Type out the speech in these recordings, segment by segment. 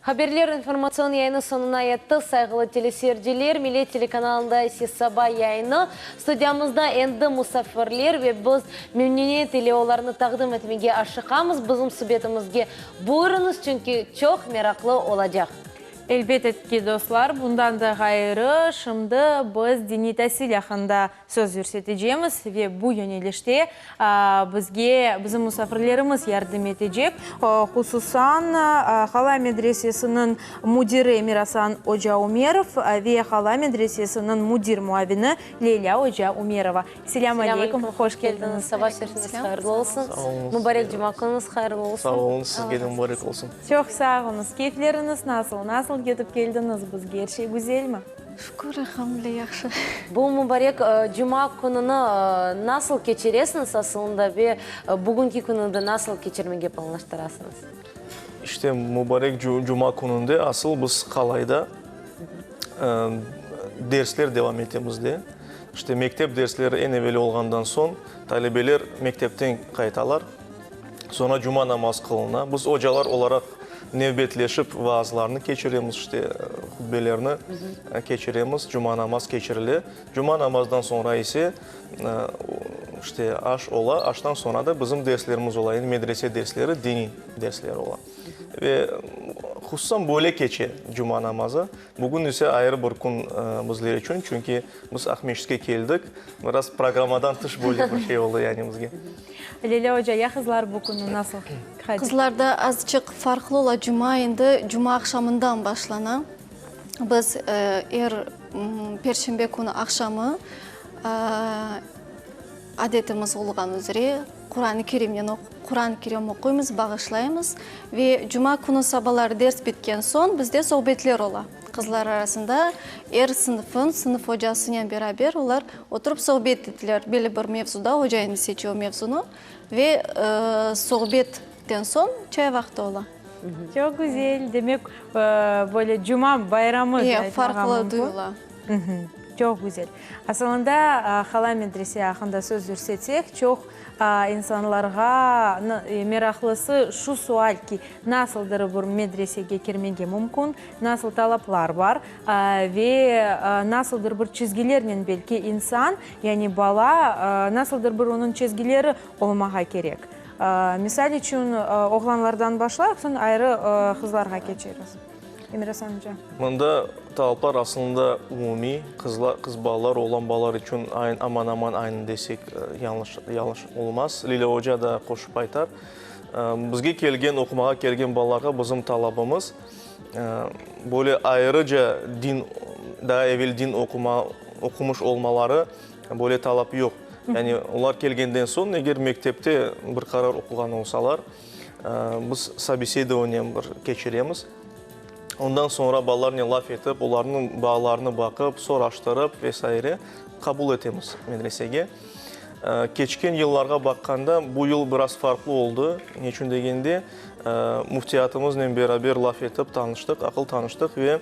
Haberler informatsion yayını soñuna yetti. Sayğılı teleseyirciler, Millet telekanalında ise Saba yayını. Studiyamızda endi musafirler ve biz memnüniyet ile olarnı taqdim etmege aşıqamız. Bizim subetimizge buyurıñız, çünki çoq meraqlı olacaq. Elbette ki, dostlar, bundan da ğayrı, şimdi biz diniy tasil aqqında söz yürsetecemiz ve bu yönelişte bizge bizim musafirlerimiz yardım etecek. Hususan, Qalay medresesiniñ müdiri Emirasan oca Ümerov ve Qalay medresesiniñ müdir muavini Leylâ oca Ümerova. Selâm aleykum, hoş keldiñiz. Saba şerifiniz hayırlı olsun. Mubarek cuma künüñiz hayırlı olsun. Sağ oluñız, sizge de mubarek olsun. Çoq sağ oluñız. Keyfleriñiz nasıl? Nasıl ketip keldiñiz bizge? Er şey güzelmi? Şükür, elhamdülilâ, yahşı. Bu mubarek cuma kününi nasıl keçiresiñiz asılında ve bugünki künü de nasıl keçirmege planlaştırasıñız? İşte, mubarek cuma kününde asıl biz qalayda dersler devam etemiz de. İşte, mektep dersleri eñ evel olğandan soñ, talebeler mektepten qaytalar. Soñra cuma namaz qılına. Biz ocalar olaraq nevbetleşip vaazlarnı keçiremiz, işte, hutbelerni keçiremiz, cuma namaz keçirile. Cuma namazdan soñra ise, işte, aş ola, aştan soñra da bizim derslerimiz ola, yani medrese dersleri, diniy dersler ola. Ve hususan böyle keçe cuma namazı. Bugün ise ayrı bir kün bizler içün, çünki biz Aqmescitke keldik, biraz programmadan tış böyle bir şey oldı yani bizge. Lilâ oca, ya qızlar bu künni nasıl qayd Qızlarda azıcıq farqlı ola, cuma endi cuma aqşamından başlana. Biz er perşembe künü aqşamı adetimiz olğan üzre Quran-ı Kerimnen Quran-ı Kerim oquymız, bağışlaymız ve cuma künü sabaları ders bitken soñ bizde sohbetler ola. Qızlar arasında er sınıfın sınıf ocasınen beraber olar oturıp sohbet ettiler belli bir mevzuda, oca endi seçe o mevzunı ve sohbetten soñ çay vaqtı ola. Çoq güzel, demek, böyle cuma bayramı dep aytmağa mümkün. Farqlı duyula. Çoq güzel. Asılında, Halay medrese aqqında söz yürsetsek, çoq insanlarğa meraqlısı şu sual ki, nasıldır bir medresege kirmege mümkün, nasıl talaplar bar ve nasıldır bir çizgilernen belki insan, yani bala, nasıldır bir onıñ çizgileri olmağa kerek. Misal içün, oğlanlardan başlayıq, soñ ayrı qızlarğa keçeriz. Emir-Asan oca. Mında talaplar aslında umumiy, qızlar, qız balalar, oğlan balalar içün aman-aman aynı desek, yañlış, yañlış olmaz. Lilâ oca da qoşıp aytar. Bizge kelgen, oqumağa kelgen balalarğa bizim talabımız, böyle ayrıca din, daa evel din oquma, oqumış olmaları, böyle talap yoq. Yani olar kelgenden soñ, eger mektepte bir qarar oquğan olsalar, Biz sobesedovaniye bir keçiremiz. Ondan soñra balalarnen laf etip, olarnıñ baalarını baqıp, soraştırıp ve saire qabul etemiz medresege. Keçken yıllarğa baqqanda bu yıl biraz farqlı oldı. Neçün degende, müftiyatımıznen beraber laf etip tanıştıq, aqıl tanıştıq ve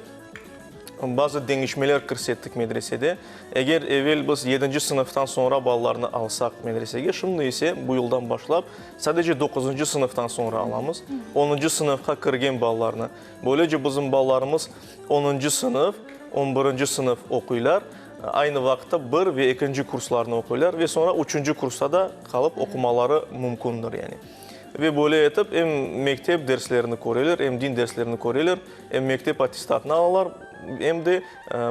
Bazı deñişmeler kirsettik medresede. Eger evel biz yedinci sınıftan soñra balalarnı alsaq medresege, şimdi ise bu yıldan başlap sadece doquzıncı sınıftan soñra alamız, onuncı sınıfqa kirgen balalarnı. Böylece bizim balalarımız onuncı sınıf, on birinci sınıf oquylar, aynı vaqıtta bir ve ekinci kurslarnı oquylar ve soñra üçünci kursta da qalıp oqumaları mümkündir yani. Ve böyle etip em mektep derslerini köreler, em din derslerini köreler, Em mektep attestatını alalar, em de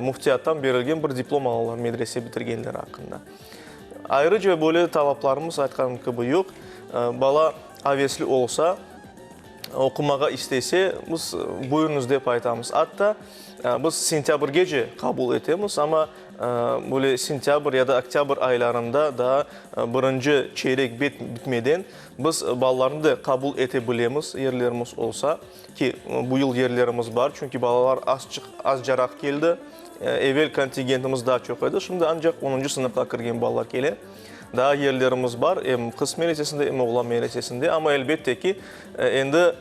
müftiyattan berilgen bir diplom alalar medrese bitirgenleri aqqında. Ayrıca böyle talaplarımız, aytqanım kibi, yoq. Bala avesli olsa, oqumağa istese, biz buyurıñız dep aytamız. Atta biz sentâbrgece qabul etemiz, amma böyle sentâbr ya da oktâbr aylarında daa birinci çeyrek bitmeden biz balalarnı da qabul ete bilemiz, yerlerimiz olsa. Ki, bu yıl yerlerimiz bar, çünki balalar azçıq, azcaraq keldi. Evel kontingentimiz daa çoq edi, şimdi ancaq onuncı sınıfqa kirgen balalar kele. Daa yerlerimiz bar, em qız medresesinde, em oğlan medresesinde, amma elbette ki, endi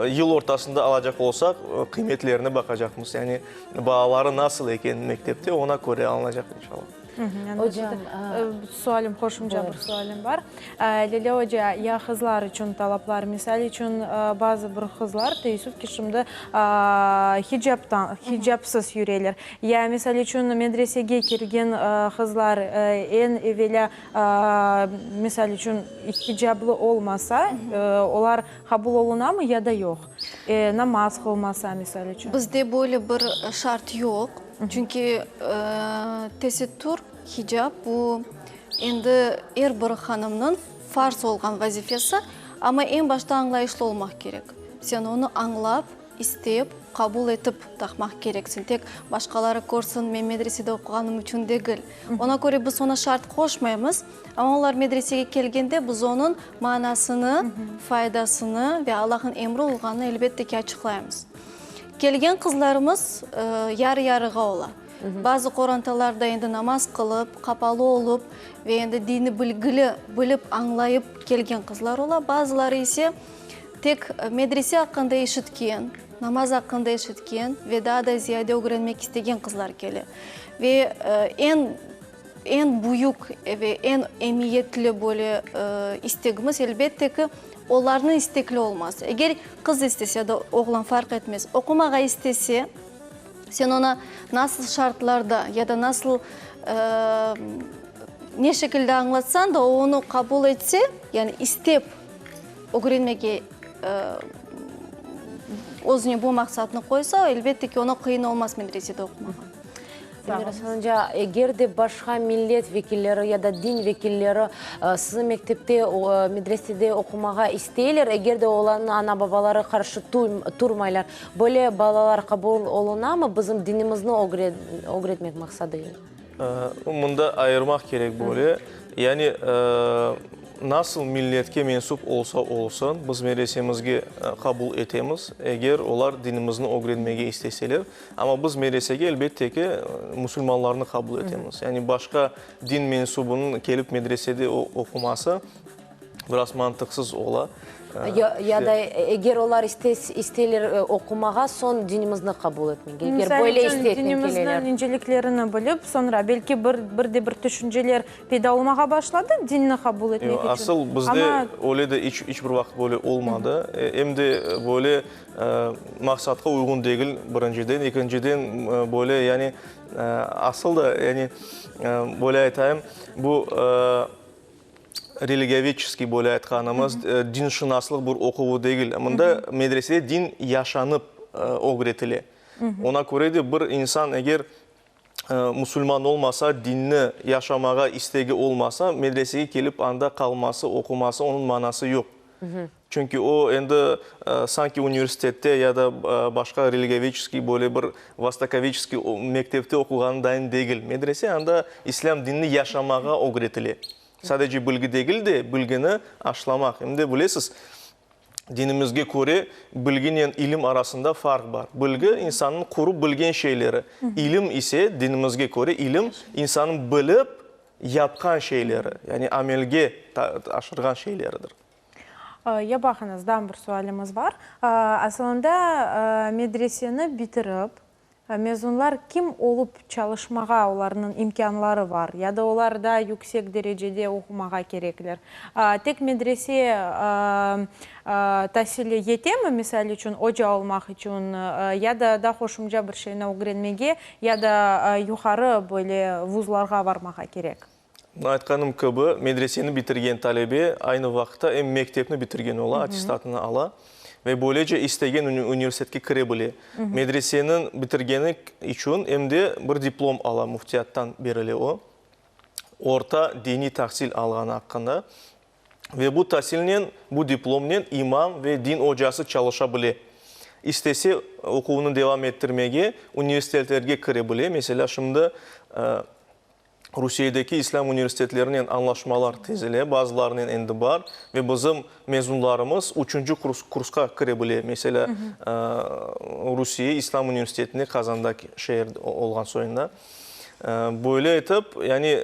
yıl ortasında alacaq olsaq, qıymetlerine baqacaqmız, yani baaları nasıl eken mektepte, ona köre alınacaq, inşallah. Ocam, Sualim, qoşumca bir sualim bar. Lilâ oca, ya qızlar içün talaplar, misal içün, bazı bir qızlar, teessüf ki, şimdi hicaptan, hicapsız yüreler. Ya, misal içün, medresege kirgen qızlar eñ evelâ, misal içün, hicaplı olmasa, olar qabul olunamı ya da yoq? Namaz qılmasa, misal içün. Bizde böyle bir şart yoq, çünki tesettür, hicap, bu endi er bir hanımnıñ farz olğan vazifesi, amma eñ başta añlayışlı olmaq kerek. Sen onı añlap, istep, qabul etip taqmaq kereksiñ. Tek başqaları körsin, men medresede oquğanım içün degil. Ona köre biz oña şart qoşmaymız, amma olar medresege kelgende biz onıñ manasını, faydasını ve Allahnıñ emri olğanını elbette ki açıqlaymız. Kelgen qızlarımız yarı-yarığa ola. Bazı qorantalarda endi namaz qılıp, qapalı olıp ve endi dini bilgili, bilip, añlayıp kelgen qızlar ola. Bazıları ise tek medrese aqqında eşitken, namaz aqqında eşitken ve daa da ziyade ögrenmek istegen qızlar kele. Ve eñ eñ büyük ve eñ emiyetli böyle istegimiz, elbette ki, olarnıñ istekli olması. Eger qız istese ya da oğlan, farq etmez, oqumağa istese, Sen oña nasıl şartlarda ya da nasıl, ne şekilde añlatsañ da, o onı qabul etse, yani istep ögrenmege özüne bu maqsatnı qoysa, elbette ki, oña qıyın olmaz medresede oqumağa. Elmira Hanımca, eger de başqa millet vekilleri ya da din vekilleri siziñ mektepte, medresede oqumağa isteyler, eger de olarnıñ ana-babaları qarşı turmaylar, Böyle balalar qabul olunamı bizim dinimizni ögretmek maqsadı ile? Mında ayırmaq kerek böyle. Yani nasıl milletke mensüp olsa olsun, biz medresemizge qabul etemiz, eger olar dinimizni ögrenmege isteseler. Amma biz medresege, elbette ki, musulmanlarnı qabul etemiz. Yani başqa din mensübiniñ kelip medresede oquması biraz mantıqsız ola. Ya da eger olar isteyler oqumağa, soñ dinimizni qabul etmege, eger böyle isteknen keleler. Dinimizniñ inceliklerini bilip, soñra belki bir de bir tüşünceler peyda olmağa başladı dinni qabul etmek içün. Asıl bizde öyle de iç bir vaqıt böyle olmadı. Em de böyle maqsatqa uyğun degil, birinciden. Ekinciden, böyle yani asıl da yani böyle aytayım, bu religiyovedçeskiy böyle aytqanımız, dinşınaslıq bir oquvı degil. Mında medresede din yaşanıp ögretile. Ona köre de bir insan eger musulman olmasa, dinni yaşamağa istegi olmasa, medresege kelip anda qalması, oquması, onıñ manası yoq. Çünki o endi sanki universitette ya da başqa religiyovedçeskiy böyle bir vostokovedçeskiy mektepte oquğanı dayın degil. Medrese anda islâm dinini yaşamağa ögretile. Sadece bilgi degil de, bilgini aşlamaq. Em de bilesiz, dinimizge köre bilginen ilim arasında farq bar. Bilgi, insannıñ quru bilgen şeyleri. İlim ise, dinimizge köre, ilim, insannıñ bilip yapqan şeyleri, yani amelge aşırğan şeyleridir. Ya baqıñız, daa bir sualimiz bar. Asılında medreseni bitirip, mezunlar kim olıp çalışmağa olarnıñ imkânları bar ya da olar daa yüksek derecede oqumağa kerekler? Tek medrese tasili yetemi, misal içün, oca olmaq içün ya da daa qoşumca bir şeyni ögrenmege ya da yuqarı böyle vuzlarğa varmağa kerek? Aytqanım kibi, medreseni bitirgen talebe aynı vaqıtta em mektepni bitirgen ola, attestatını ala ve böylece istegen universitetke kire bile. Medreseniñ bitirgeni içün em de bir diplom ala, müftiyattan berile o, orta diniy tahsil alğanı aqqında. Ve bu tasilnen, bu diplomnen imam ve din ocası çalışa bile. İstese, oquvını devam ettirmege universitetlerge kire bile. Meselâ, şimdi Rusiyedeki islâm universitetlerinen añlaşmalar tizile, bazılarınen endi bar ve bizim mezunlarımız üçünci kursqa kire bile, meselâ, Rusiye İslâm universitetine Qazanda şeer olğan soyunda. Böyle etip, yani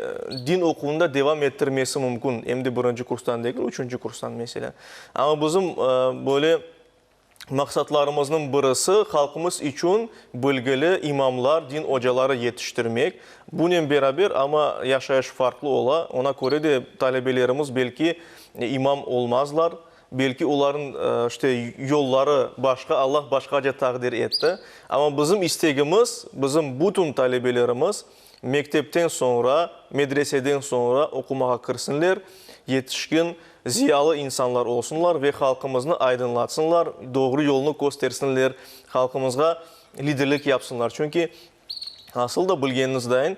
din oquvını da devam ettirmesi mümkün, em de birinci kurstan degil, üçünci kurstan, meselâ. Amma bizim böyle. Maqsatlarımıznıñ birisi, halqımız içün bilgili imamlar, din ocaları yetiştirmek. Bunen beraber, amma yaşayış farqlı ola, oña köre de talebelerimiz belki imam olmazlar, belki olarnıñ, işte, yolları başqa, Allah başqaca taqdir etti. Amma bizim istegimiz, bizim bütün talebelerimiz mektepten soñra, medreseden soñra oqumağa kirsinler, yetişkin, ziyalı insanlar olsunlar ve halqımıznı aydınlatsınlar, doğru yolnı köstersinler, halqımızğa liderlik yapsınlar. Çünki, asıl da bilgeniñiz dayın,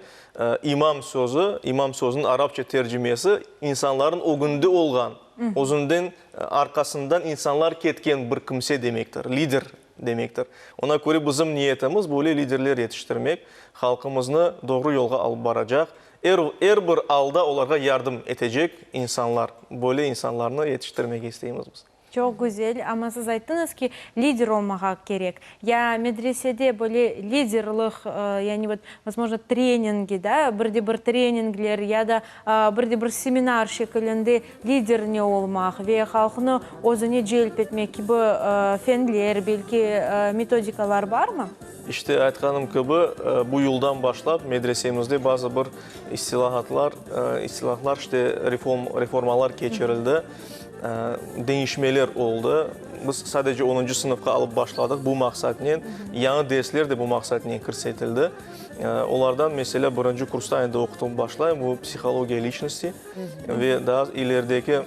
imam sözü, imam sözüniñ arapça tercimesi insanların ögünde olğan, özünden arqasından insanlar ketken bir kimse demektir, lider demektir. Ona köre bizim niyetimiz böyle liderler yetiştirmek, halqımıznı doğru yolğa alıp baracaq, er er bir alda olarğa yardım etecek insanlar, böyle insanlarnı yetiştirmege isteymiz biz. Çoq güzel, amma siz ayttıñız ki, lider olmağa kerek. Ya medresede böyle liderlıq, yani vot, vozmojno, treningi, da, bir de bir treningler ya da bir de bir seminar şekilinde Lider ne olmaq ve halqnı özüne celp etmek kibi fenler, belki metodikalar barmı? İşte, aytqanım kibi, bu yıldan başlap medresemizde bazı bir istilahatlar, istilahlar, işte, reformalar keçirildi, deñişmeler oldı. Biz sadece onuncı sınıfqa alıp başladıq bu maqsatnen, yañı dersler de bu maqsatnen kirsetildi. Olardan, meselâ, birinci kursta endi oqutıp başlayım, bu psihologiya liçnosti. Ve daa ilerideki,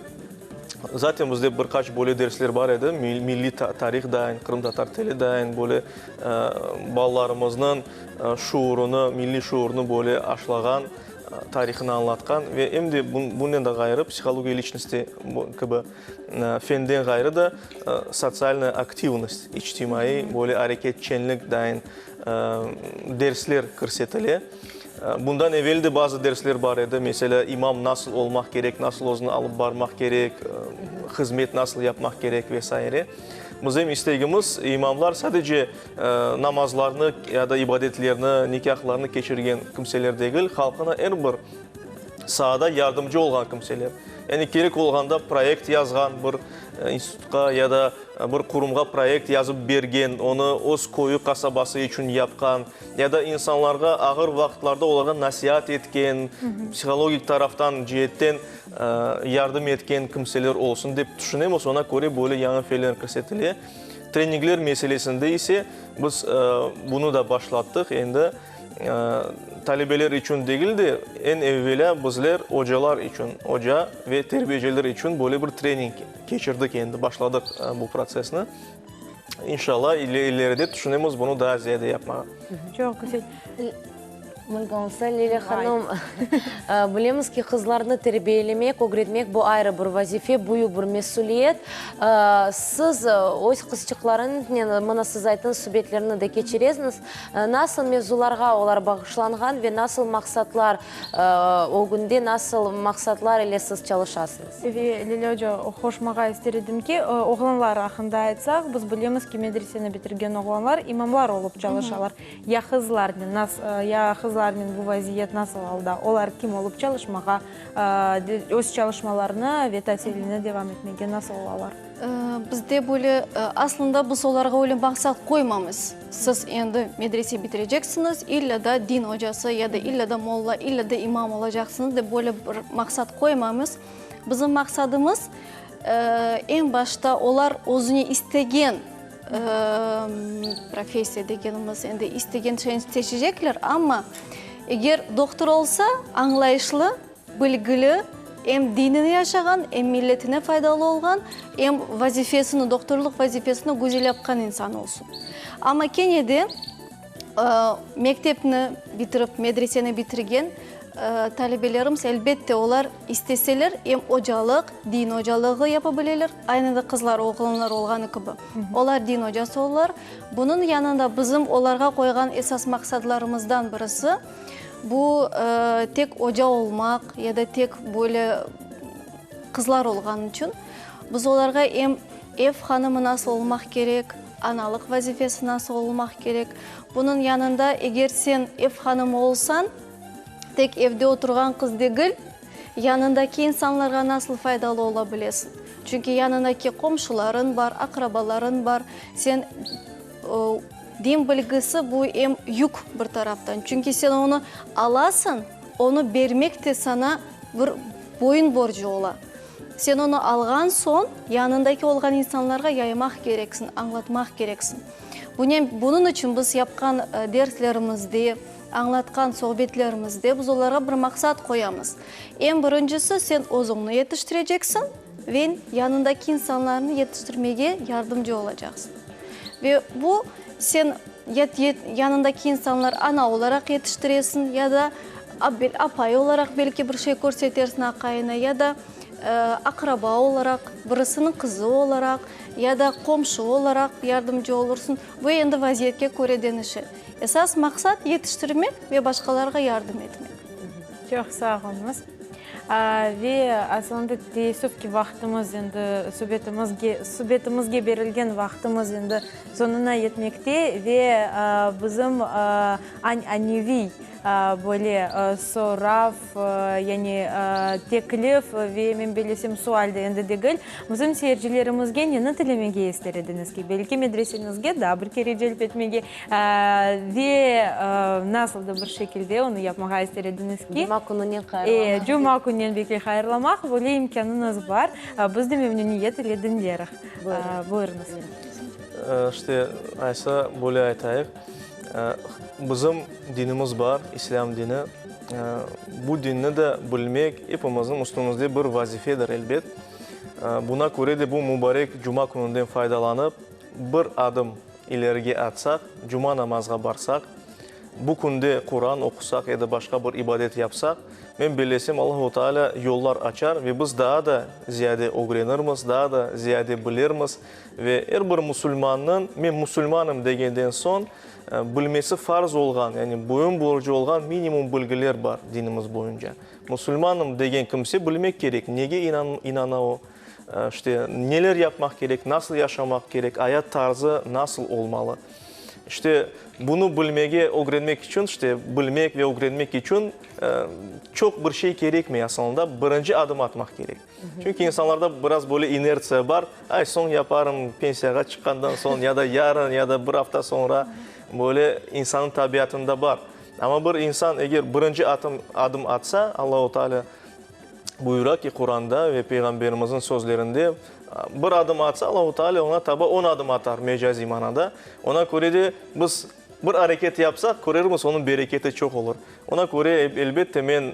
zaten bizde bir qaç böyle dersler bar edi, milliy tarih dayın, qırımtatar tili dayın, böyle balalarımıznıñ şuurını, milliy şuurını böyle aşlağan, tarihini añlatqan ve em de bunen de ğayrı, psihologiya liçnosti kibi fenden ğayrı da sotsialnaya aktivnost, içtimaiy böyle areketçenlik dayın dersler kirsetile. Bundan evel de bazı dersler bar edi, meselâ, imam nasıl olmaq kerek, nasıl özüni alıp barmaq kerek, hızmet nasıl yapmaq kerek ve saire. Bizim istegimiz, imamlar sadece namazlarnı ya da ibadetlerni, nikâhlarnı keçirgen kimseler degil, halqına er bir saada yardımcı olğan kimseler. Yani kerek olğanda proyekt yazğan bir institutqa ya da bir qurumğa proyekt yazıp bergen, onı öz köyü, qasabası içün yapqan, ya da insanlarğa ağır vaqıtlarda olarğa nasiat etken, psihologik taraftan, ceetten yardım etken kimseler olsun dep tüşünemiz. Oña köre böyle yañı feller kirsetile. Treningler meselesinde ise biz bunı da başlattıq. Endi talebeler içün degil de, eñ evelâ bizler ocalar içün, oca ve terbiyeciler içün böyle bir trening keçirdik endi, başladıq bu protsessni. İnşallah, ileride tüşünemiz bunı daa ziyade yapmağa. Çoq güzel. Mümkün olsa, Lilâ hanım, bilemiz ki, qızlarnı terbiyelemek, ögretmek, bu ayrı bir vazife, büyük bir mesüliyet. Siz öz qızçıqlarıñnen, mına siz ayttıñız, subetlerni de keçiresiñiz. Nasıl mevzularğa olar bağışlanğan ve nasıl maqsatlar ögünde, nasıl maqsatlar ile siz çalışasıñız? Ve, Lilâ oca, qoşmağa ister edim ki, oğlanlar aqqında aytsaq, biz bilemiz ki, medreseni bitirgen oğlanlar imamlar olıp çalışalar. Ya qızlarnen, ya qızlarnen bu vaziyet nasıl alda? Olar kim olıp çalışmağa, öz çalışmalarını ve tasilini devam etmege nasıl olalar? Bizde böyle, aslında biz olarğa öyle maqsat qoymamız. Siz endi medrese bitireceksiñiz, illa da din ocası ya da illa da molla, illa da imam olacaqsıñız dep böyle bir maqsat qoymamız. Bizim maqsadımız, eñ başta olar özüne istegen professiya degenimiz, endi istegen şeyni seçecekler, amma eger dohtur olsa, añlayışlı, Bilgili, em dinini yaşağan, em milletine faydalı olğan, em vazifesini, doktorlıq vazifesini güzel yapqan insan olsun. Amma kene de mektepni bitirip, medreseni bitirgen talebelerimiz, elbette, olar isteseler, em ocalıq, din ocalığı yapa bileler, aynı da qızlar, oğlanlar olğanı kibi, olar din ocası olalar. Bunıñ yanında bizim olarğa qoyğan esas maqsadlarımızdan birisi, Bu tek oca olmaq ya da tek böyle qızlar olğanı içün biz olarğa em ev hanımı nasıl olmaq kerek, analıq vazifesi nasıl olmaq kerek. Bunıñ yanında eger sen ev hanımı olsañ, tek evde oturğan qız degil, yanındaki insanlarğa nasıl faydalı ola bilesiñ. Çünki yanındaki qomşularıñ bar, aqrabalarıñ bar. Sen din bilgisi bu em yük bir taraftan. Çünki sen onı alasıñ, onı bermek de saña bir boyun borcu ola. Sen onı alğan soñ, yanındaki olğan insanlarğa yaymaq kereksiñ, añlatmaq kereksiñ. Bunen, bunıñ içün biz yapqan derslerimizde, añlatqan sohbetlerimizde biz olarğa bir maqsat qoyamız. Eñ birincisi, sen özüñni yetiştireceksiñ ve yanındaki insanlarnı yetiştirmege yardımcı olacaqsıñ. Ve bu, sen yanındaki insanlar ana olaraq yetiştiresiñ ya da apay olaraq belki bir şey körsetersiñ aqayına ya da aqraba olaraq, birisiniñ qızı olaraq ya da qomşu olaraq yardımcı olursıñ. Bu endi vaziyetke köre deñişe. Esas maqsat, yetiştirmek ve başqalarğa yardım etmek. Çoq sağ oluñız. Ve asılında teessüf ki, vaqtımız endi subetimizge subetimizge berilgen vaqtımız endi soñuna yetmekte ve bizim añaneviy böyle sorav, yani teklif ve men bellesem sual de endi degil, bizim seyircilerimizge neni tilemege ister ediñiz ki, belki medreseñizge daa bir kere celp etmege Ve nasıl da bir şekilde onı yapmağa ister ediñiz ki, Cuma kününen hayırlamaq. Cuma kününen belki hayırlamaq, böyle imkânıñız bar. Biz de memnüniyet ile diñleriz. Buyurıñız. İşte, aysa, böyle aytayıq, bizim dinimiz bar, İslâm dini. Bu dinni de bilmek epimizniñ üstümizde bir vazifedir, elbet. Buna köre de bu mübarek cuma kününden faydalanıp, bir adım İlerige atsaq, cuma namazğa barsaq, bu künde Quran oqusaq ya da başqa bir ibadet yapsaq, men bellesem, Allahu Teala yollar açar ve biz daa da ziyade ögrenirmiz, daa da ziyade bilirmiz ve er bir musulmannıñ men musulmanım degenden soñ bilmesi farz olğan, yani boyun borcu olğan minimum bilgiler bar dinimiz boyunca. Musulmanım degen kimse bilmek kerek, nege inana o, İşte, neler yapmaq kerek, nasıl yaşamaq kerek, ayat tarzı nasıl olmalı. İşte, bunı bilmege, ögrenmek içün, işte, bilmek ve ögrenmek içün çoq bir şey kerekmey asılında, birinci adım atmaq kerek. Çünki insanlarda biraz böyle inertsiya bar, ay, soñ yaparım, pensiyağa çıqqandan soñ, ya da yarın, ya da bir afta soñra, böyle insannıñ tabiatında bar. Amma bir insan eger birinci adım atsa, Allahu Teala Buyura ki, Quranda ve Peyğamberimizniñ sözlerinde, bir adım atsa, Allahu Teala oña taba on adım atar, mecaziy manada. Ona köre de biz bir areket yapsaq, körermiz, onıñ bereketi çoq olur. Ona köre, elbette, men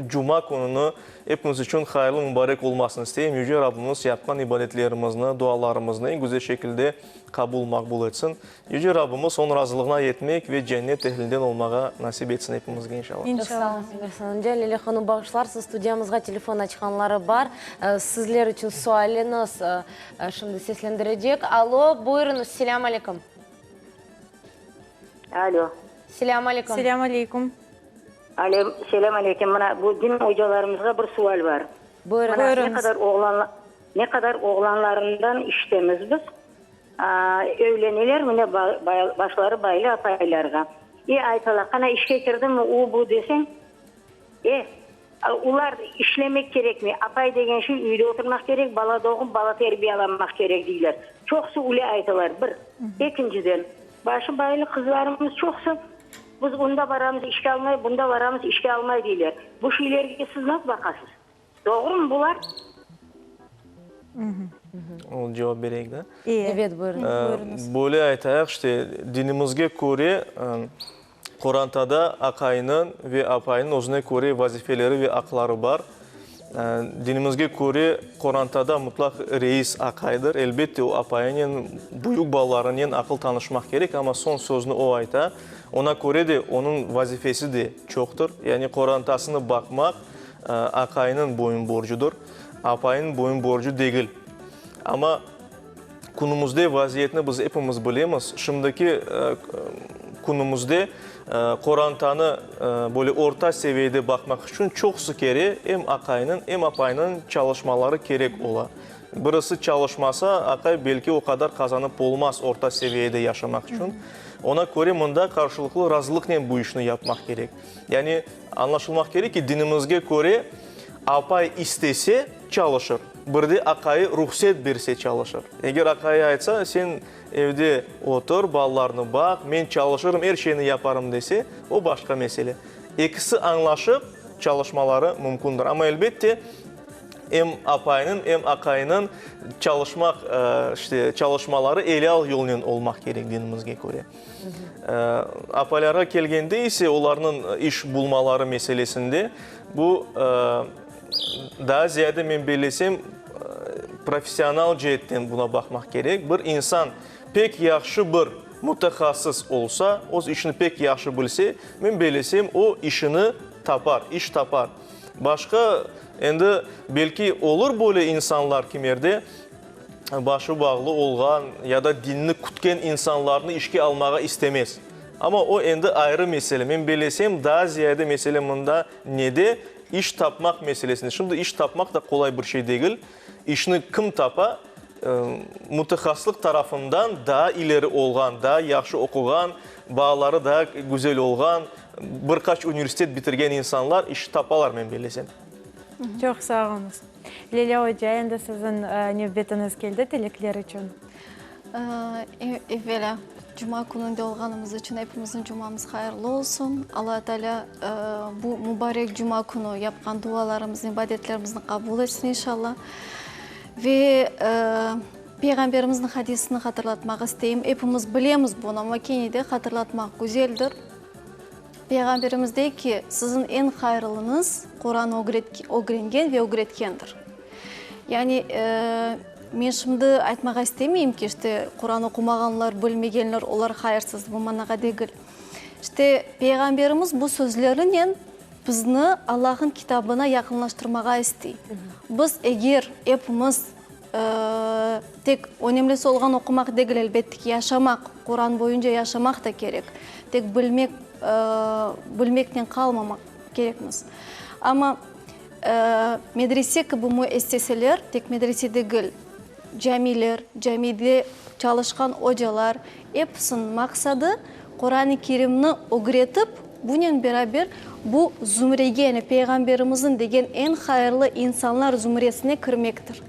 cuma kününi epimiz içün hayırlı, mubarek olmasını isteyim. Yüce Rabbimiz yapqan ibadetlerimizni, dualarımıznı eñ güzel şekilde qabul, maqbul etsin. Yüce Rabbimiz Onıñ razılığına yetmek ve cennet ehlinden olmağa nasip etsin epimizge, inşallah. Çoq sağ oluñ, Emirhan amca. Lilâ hanım, bağışlarsız, studiyamızğa telefon açqanları bar. Sizler içün sualini şimdi seslendirecek. Alo, buyurıñız, selâm aleyküm. Alo. Selâm aleyküm. Selâm aleyküm. Alo, selâm aleyküm. Mına bu din ocalarımızğa bir sual bar. Buyurıñız. Mına ne qadar oğlanlar, ne qadar oğlanlarından işitemiz biz. Öyleneler mine başları baylı apaylarğa. E, aytalar, qana işke kirdimmi, u, bu deseñ, e, ular işlemek kerekmey, apay degen şey üyde oturmaq kerek, bala doğıp, bala terbiyalamaq kerek deyler. Çoqusı öyle aytalar, bir. Ekinciden, başı baylı qızlarımız çoqusı, biz onda baramız işke almay, bunda baramız işke almay deyler. Bu şeylerge siz nasıl baqasız? Doğrumı bular? Ol cevap bereyik da? Evet, buyurıñ. Böyle aytayıq, işte, dinimizge köre, qorantada aqaynıñ ve apaynıñ özüne köre vazifeleri ve aqları bar. Dinimizge köre, qorantada mutlaq reis aqaydır. Elbette, o apayınen, büyük balalarınen aqıl tanışmaq kerek, amma soñ sözni o ayta. Ona köre de onıñ vazifesi de çoqtır. Yani qorantasını baqmaq, Aqaynıñ boyun borcudır, apayınıñ boyun borcu degil. Amma künümizde vaziyetni biz epimiz bilemiz. Şimdiki künümizde qorantanı böyle orta seviyede baqmaq içün çoqusı kere em aqaynıñ, em apaynıñ çalışmaları kerek ola. Birisi çalışmasa, aqay belki o qadar qazanıp olmaz orta seviyede yaşamaq içün. Ona köre mında qarşılıqlı razılıqnen bu işni yapmaq kerek. Yani, añlaşılmaq kerek ki, dinimizge köre, apay istese, çalışır. Bir de aqayı ruhset berse çalışır. Eger aqayı aytsa, sen evde otur, balalarnı baq, men çalışırım, er şeyni yaparım dese, o başqa mesele. Ekisi añlaşıp çalışmaları mümkündir. Amma elbette, em apaynıñ, em aqaynıñ çalışmaq, işte, çalışmaları elâl yolnen olmaq kerek dinimizge köre. Apaylarğa kelgende ise, olarnıñ iş bulmaları meselesinde bu daa ziyade men bellesem, professional ceetten buna baqmaq kerek. Bir insan pek yahşı bir mütehassıs olsa, öz işini pek yahşı bilse, men bellesem, o işini tapar, iş tapar. Başqa, endi, belki, olur böyle insanlar kimerde, başı bağlı olğan ya da dinni kütken insanlarnı işke almağa istemez. Amma o endi ayrı mesele. Men bellesem, daa ziyade mesele mında nede? İş tapmaq meselesinde. Şimdi iş tapmaq da qolay bir şey degil. İşni kim tapa? Mütehassıslıq tarafından daa ileri olğan, daa yahşı oquğan, baaları daa güzel olğan, bir qaç universitet bitirgen insanlar iş tapalar, men bellesem. Çoq sağ oluñız. Lilâ oca, endi siziñ nevbetiñiz keldi tilekler içün. Evelâ, cuma kününde olğanımız içün epimizniñ cumamız hayırlı olsun. Alla Taalâ bu mubarek cuma künü yapqan dualarımıznı, ibadetlerimizni qabul etsin inşalla. Ve Peyğamberimizniñ hadisini hatırlatmaq isteyim. Epimiz bilemiz bunı, amma kene de hatırlatmaq güzeldir. Peyğamberimiz dey ki, Siziñ eñ hayırlıñız Quran ögrengen ve ögretkendir. Yani, men şimdi aytmağa istemeyim ki, işte, Quran oqumağanlar, bilmegenler, olar hayırsız, bu manağa degil. İşte, Peyğamberimiz bu sözlerinen bizni Allahnıñ kitabına yaqınlaştırmağa istey. Biz eger epimiz Tek önemlisi olğan oqumaq degil, elbette ki, yaşamaq, Quran boyunca yaşamaq da kerek. Tek bilmek, bilmeknen qalmamaq kerekmiz. Amma medrese kibi müesseseler, tek medrese degil, camiler, camide çalışqan ocalar, episiniñ maqsadı Quran-ı Kerimni ögretip, bunen beraber bu zümrege, yani Peyğamberimizniñ degen eñ hayırlı insanlar zümresine kirmektir.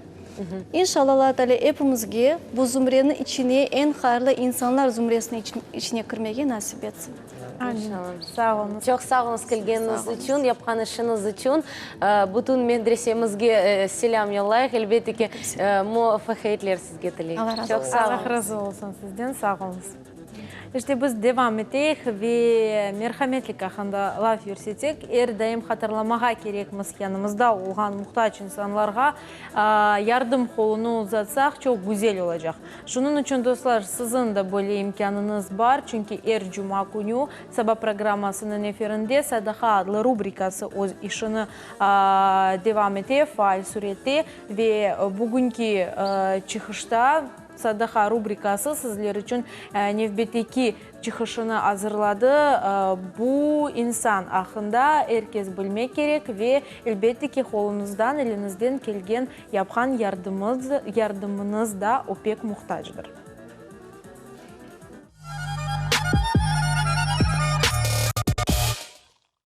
İnşallah Alla Teala epimizge bu zümreniñ içine, eñ hayırlı insanlar zümresiniñ içine kirmege nasip etsin. Amin. Sağ oluñız. Çoq sağ oluñız kelgeniñiz içün, yapqan işiñiz içün. Bütün medresemizge selâm yollayıq. Elbette ki, muvafaqiyetler sizge tileyik. Çoq sağ oluñız. Allah razı olsun sizden, sağ oluñız. İşte biz devam eteyik ve merhametlik aqqında laf yürsetek. Er daim hatırlamağa kerekmiz, yanımızda olğan muhtac insanlarğa yardım qolunı uzatsaq, çoq güzel olacaq. Şunıñ içün, dostlar, siziñ de böyle imkânıñız bar, çünki er cuma künü Saba programmasınıñ efirinde Sadaqa adlı rubrikası öz işini devam ete faal sürette ve bugünki çıqışta Sadaqa rubrikası sizler içün nevbetteki çıqışını azırladı. Bu insan aqqında er kes bilmek kerek ve, elbette ki, qoluñızdan, eliñizden kelgen yapqan yardımıñız da o pek muhtacdır.